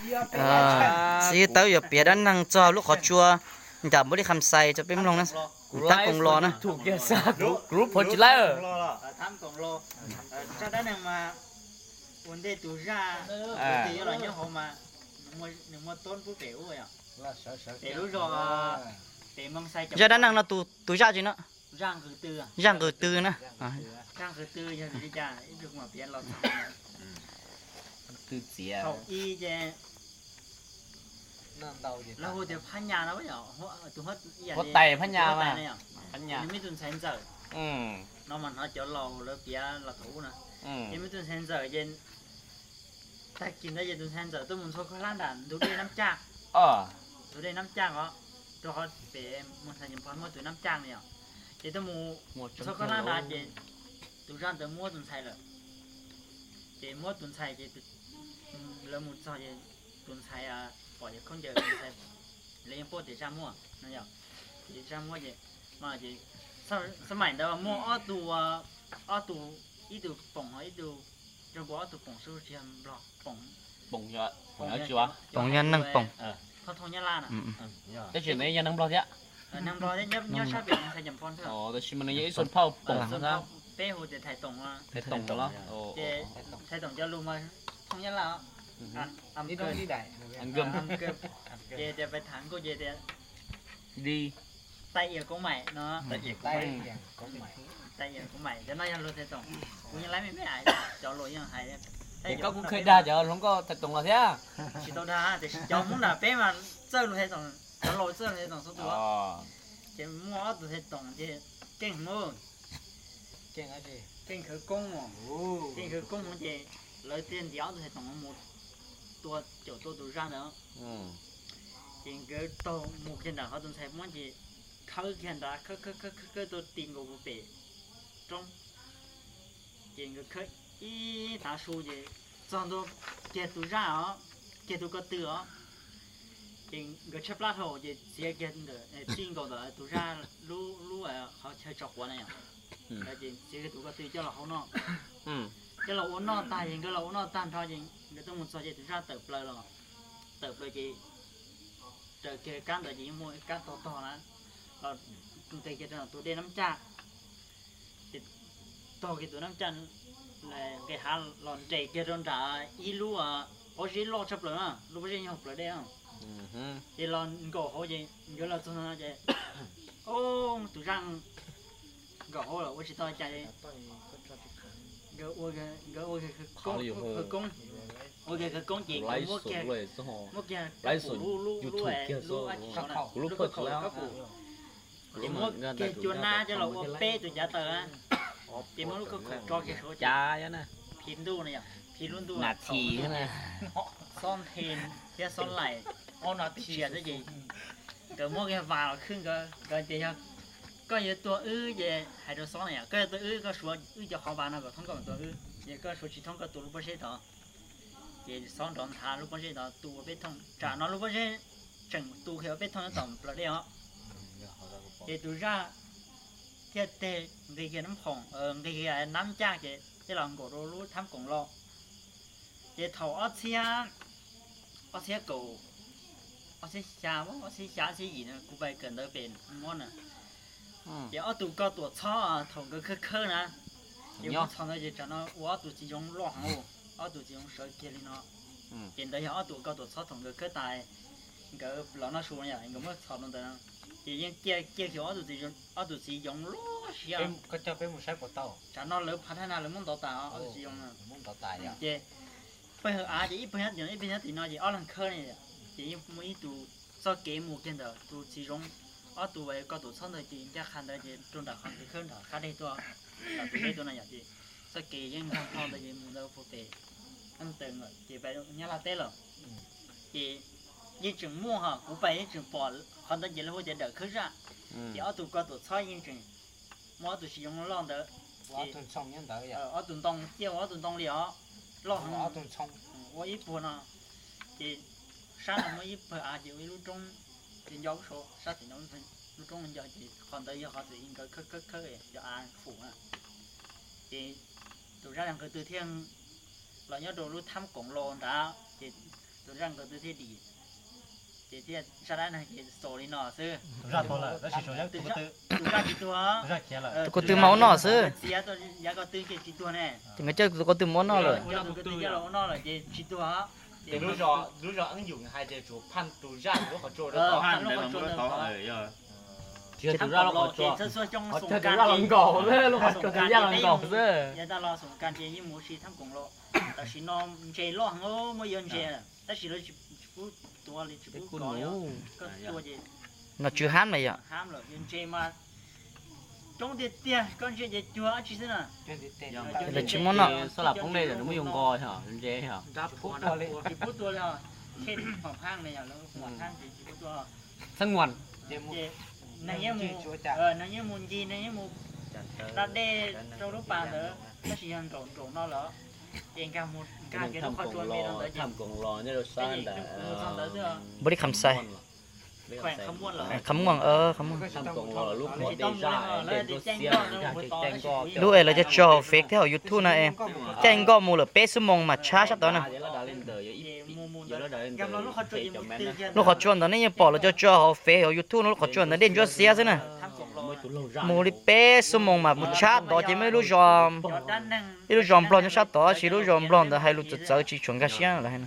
Txiv Tawb yuav piav dab neeg txog lub qhov tsua nram npua li kham xais rau peb mloog na. Thab Koom Los na. Zaj dab neeg mas ua ntej tus zaj, tus twg yuav los nyob hauv mas nws muaj toob pub pem ub, pem lub zos, pem Moos Xais. Zaj dab neeg no tus zaj tsi no? Zaj Nqws Tw na. Zaj Nqws Tw yog vim li cas ib pliag kuv mam piav los txog. Thaum ub ces lawv hu tias Phab Nyas no, tus huab tais Phab Nyas, nws muaj ib tug ntxhais ntxawm no mas hnov cov laus lawv piav los thaum ub na. Ces muaj ib tug ntxhais ntxawm ces tag kis ntawd ces tus ntxhais ntxawm tuaj mus ntxhua khaub hlab nram ntug dej Nab Caj. Ntug dej Nab Caj os, rau qhov pem Moos Xais Yas Phoo muaj tus Nab Caj no yom. Ces tuaj mus ntxhua khaub hlab nrad ces tus zaj ntawd muab tus ntxhais lawm. Ces muab tus ntxhais ces lawv mus txog ces tus ntxhais pom tias khaub ncaws tus ntxhais, lawv yeej paub tias zaj muaj no yom. Ces zaj muab ces, ces xab maim ntawd muaj ob tug, ob tug, ib tug Poom ho ib tug, zoo nkaus ob tug Poom xwb tsis yog Nplog, Poom, Poom yog neeg Poom, thooj Nyab Laj na. Tab sis nws yog neeg Nplog thiab. Neeg Nplog thiab, nyob sab pem Moos Xais Yas Phoo xwb. Tab sis mas nws yog ib xu phauj Poom xwb. Peb hu tias Thais Toom, Thais Toom los. Ces Thais Toom cov lus mas thooj Nyab Laj. Ces tias pais tham kuj ces tias Di, Taiv Ias Koob Maim no. Taiv Ias Koob Maim, cov no yog lus Thais Toom. Kuv yeej laib me me hais cov lus yeej hais. Koj kuj kheev dag cov hluas nkauj Thais Toom los thiab. Tsis tau dag tiam sis cov Hmoob nram peb mas txawj lus Thais Toom, cov laus txawj lus Thais Toom txhua tus. Ces muaj ob tug Thais Toom ces keej hmoob, keej khawv koob, keej khawv koob ces lawv thiaj ntiav ob tug Thais Toom mus tua, caum tua tus zaj ntawd. Ces nkawd taug mus kiag nram qhov tus ntxhais muab ces khawb kiag nrad, khawb khawb khawb khawb tuaj ti nkaus puag pem roob. Ces nkawd khawb ib tav su ces txog ntua kiag tus zaj os, kiag tus ko tw os. Ces nkawd tshaib plab dhau ces txiav kiag ntawm, txij nkaus ntawm tus zaj lub, lub qhov chaw tso quav na yom. Ces txiav kiag tus ko tw coj los hau noj. Coj los ua noj tag ces nkawd los ua noj tag nrho ces nkawd tuaj mus txog ces tus zaj tawm plaws los, tawm plaws ces raws kiag kab ntawd ces yeej muaj kab tog tog na, los nqis kiag rau tus dej Nab Caj. Ces tog kiag tus Nab Caj nqis hav los nres kiag rau nram ib lub pob zeb loj tshaj plaws na, lub pob zeb nyob hauv plawv dej na. Ces los nkaum hauv ces nkawd los txog no ces tus zaj nkaum hauv lawm ua tsis tau cas li. Nkawd ua, nkawd ua khawv koob, ua khawv koob ces nkawd muab kiag, muab kiag lub, lub, lub, lub khawv koob, lub khawv koob, ces muab kiag cua nab coj los ua peb tus cav taws, ces muab lub khawv koob tso kiag saud ces phim ntuj no yom, phim lub ntuj, xob nthe thiab xob laim, ob no tib tsia xwb ces nkawd muab kiag vas los khwb nkawd, nkawd tias yog koj yuav tua wb ces hais rau xob na yom, koj yuav tua wb koj suav wb cov qhov vas no kom thoob koj mam tua wb, ces koj suav tsis thoob koj tua lub pob zeb tod. Ces xob nrov nthav lub pob zeb tod tu ua peb thooj, tsam no lub pob zeb tseem tu kiag ua peb thooj nyob tom plawv dej os. Ces tus zaj thiaj teg nqis kiag nab khoom, nqis kiag nab ncaj ces thiaj los nkaum rau lub thab koom los. Ces thaum ob txhiab, ob txhiab kaum, ob txhiab xya, ob txhiab xya ob txhiab yim no kuv pais kawm ntawv pem mob na. Ces ob tug ko tuam txhob thaum nkawd khawb khawb na, ces ua txhaum ntawd ces tsam no ua ob tug txiv zoov loj heev, ob tug txiv zoov sawv kiag li no. Ces ntawd yog ob tug ko tuam txhob thaum nkawd khawb tas, nkawd los noj su no yom, nkawd muab txhom rau ntawd no. Ces yeej ciaj kiag ob tug txiv zoov loj siab. Tsam no lawv phav thaj na lawv muab ntov tas ob tug txiv zoov no. Ces pawg hawm av ces ib pawg nyob tim no, ib pawg nyob tim no ces ob leeg khawb ne. Ces yeej muaj ib tug txoj kev mus kiag ntawm tus txiv zoov, ob tug ko tuam txhob ntawd ces ncaj qha ntawd ces rau nram qhov nkawd khawb nram qab dej tuaj, nram tus dej tuaj no yom. Ces txoj kev yeej nkag hlo ntawd ces mus ntawd puag pem Nab Tees lawm ces pem Nyab Laj teb lawm. Ces yeej tseem muaj ho, kuv pais yeej tseem pom qhov ntawd ces lawv hu tias dawm khawb zaj. Ces ob tug ko tuam txhob yeej tseem muaj ob tug txiv zoov loj ntawd, ob tug ntoo ciaj ua ob tug ntoo li os, loj heev, ua ib puag no. Ces sab no muaj ib pawg av ces ua ib lub roob, ces nco ub sau sab tim no lub roob nco ces qhov ntawd yog qhov txawm nkawd khawb khawb khawb cov av fum na. Ces tus zaj nqws twg thiaj los nyob rau lub thab koom los nrad ces Tus zaj nkawd twb thiaj dim, ces thiaj sab dab neeg ces xaus li no xwb. Tus zaj tuag lawm tab sis tus zaj tsis tuag. Tus zaj khiav lawm, tus ko tw mas ua noj xwb. Txiav yav ko tw ces tsis tuag ne. Ces nkawd coj tus ko tw mas ua noj lawm. Coj tus ko tw coj los ua noj lawm ces tsis tuag. Ces lub zos Eeb Yum hais tias tsum phaj tus zaj lub qhov tsua rau tod. Ces tus zaj los nkaus xwb, lub qhov tsua tus zaj los nkaus xwb. Yav tag los Xoom Kas ces yeej mus si Thaj Koom los, tam sim no ntses loj heev, muaj yuav ntses, tab sis lawv tsis pub tuav li, tsis pub kov li. Koj tuav ces no tsw hab mas yog hab lawm, yuav ntses mas coob tiag tiag, koj ntsia ces cuag dab tsi xwb na. Lawv tsis muab noj. Xob lam poob dej lawm nws muab yus nqos yog ntses yog. Tsis pub tuav li os, tsheb phom phaab ne yog, lawv phom phaab ces tsis pub tuav. Xab muas, neeg yeej mus, neeg yeej mus ncig, neeg yeej mus da dej rau lub pas ntawd, tab sis yog nraum nraum no lawm, ces nkag mus nkag kiag lub qhov tsua me no ntawd ces mus txog ntawd xwb. Npaj li Kham Xais, Kham Muam, Kham Muam, Kham Muam. Lub es lawv cog tso hauv Fev thiab hauv YouTube no es, caij nkoj mus lawm peb xuab moos mas tshab sab tod na. Lub qhov tsua ntawd nej yeej pom lawv cog tso hauv Fev hauv YouTube no, lub qhov tsua ntawd dej ntsuab xiab xwb na. Mus li peb xuab moos mas mus tshab tod ces muaj ib lub zos, ib lub zos Nplog nyob sab tod, tab sis lub zos Nplog ntawd hais lus txawv txawv tsis tshua nkag siab lawm.